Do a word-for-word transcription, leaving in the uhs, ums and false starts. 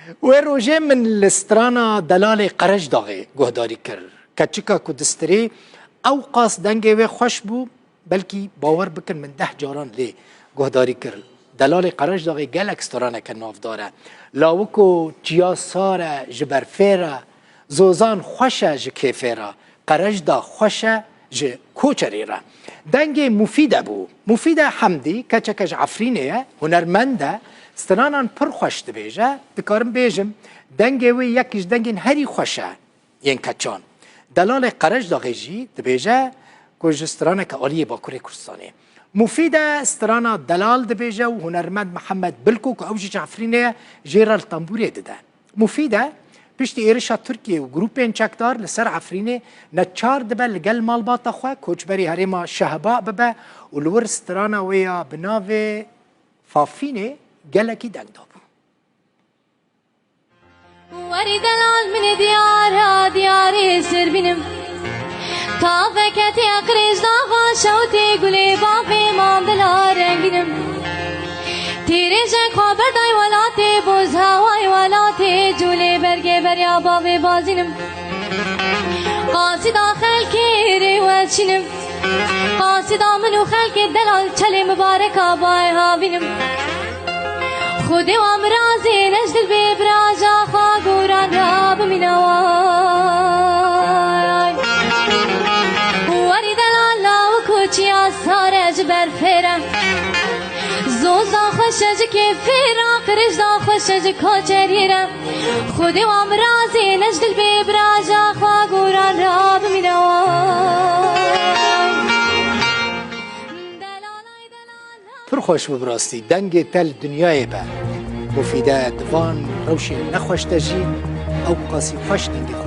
Wê rojê min li strana Delalê Qerejdaxê guhdarî kir. Keçika ku distirê ew qas dengê wê xweş bû, belkî bawer bikin min deh caran lê guhdarî kir. Delalê Qerejdaxê gelek straneke navdar e. Lawiko çiya sar e ji berfê re, zozan xweş e ji kêfê re, qerejda xweş e ji koçerê re. Dengê Mufîde bû. Mufîde Hemdî keçeke ji Efrînê ye, hunermend e, stranan pir xweş dibêje, dikarim bêjim, dengê wê yek ji dengên herî xweş e yên keçan. Delalê Qerejdaxê jî dibêje ku ji straneke aliyê Bakurê Kurdistanê. Mufîde strana Delal dibêje û hunermend Mihemed Bilko ku ew jî ji Efrînê ye, jê re li tembûrê dide. Mufîde piştî êrişa Tirkiyê û grûpên çekdar li ser Efrînê neçar dibe li gel malbata xwe koçberî herêma Şehba bibe û li wir strana wê ya bi navê Fafînê gelekî deng dabû. Werî delal min ê diyara diyarê sir bînim. Taveke tê qirêj daxa şewtê gulê bavê mandela rengînim. Têrêjek xwe berdayî welatê, boz hewayê welatê, culê bergê beriya bavê bazînim. Qasîda xelkê rê weçînim. Qasîda min û xelkê delal çelê mibareka bayê havînim. Xwedê wa mirazê ne ji dil bê biraja xwe goran ra bimîne way. Werî delal lawik û çiya sar e ji ber fêr e. Zoza xweş e ji kêfê re, qirêj da xweş e ji koçerî re. Xwedê wa mirazê ne ji dil bê biraja xwe goran ra bimîne way. Delalay delala. Pir xweş bû bi rastî. Dengê te li dinyayê be. Mufîde di van rewşên nexweş de jî ew qasî xweş dengê xwe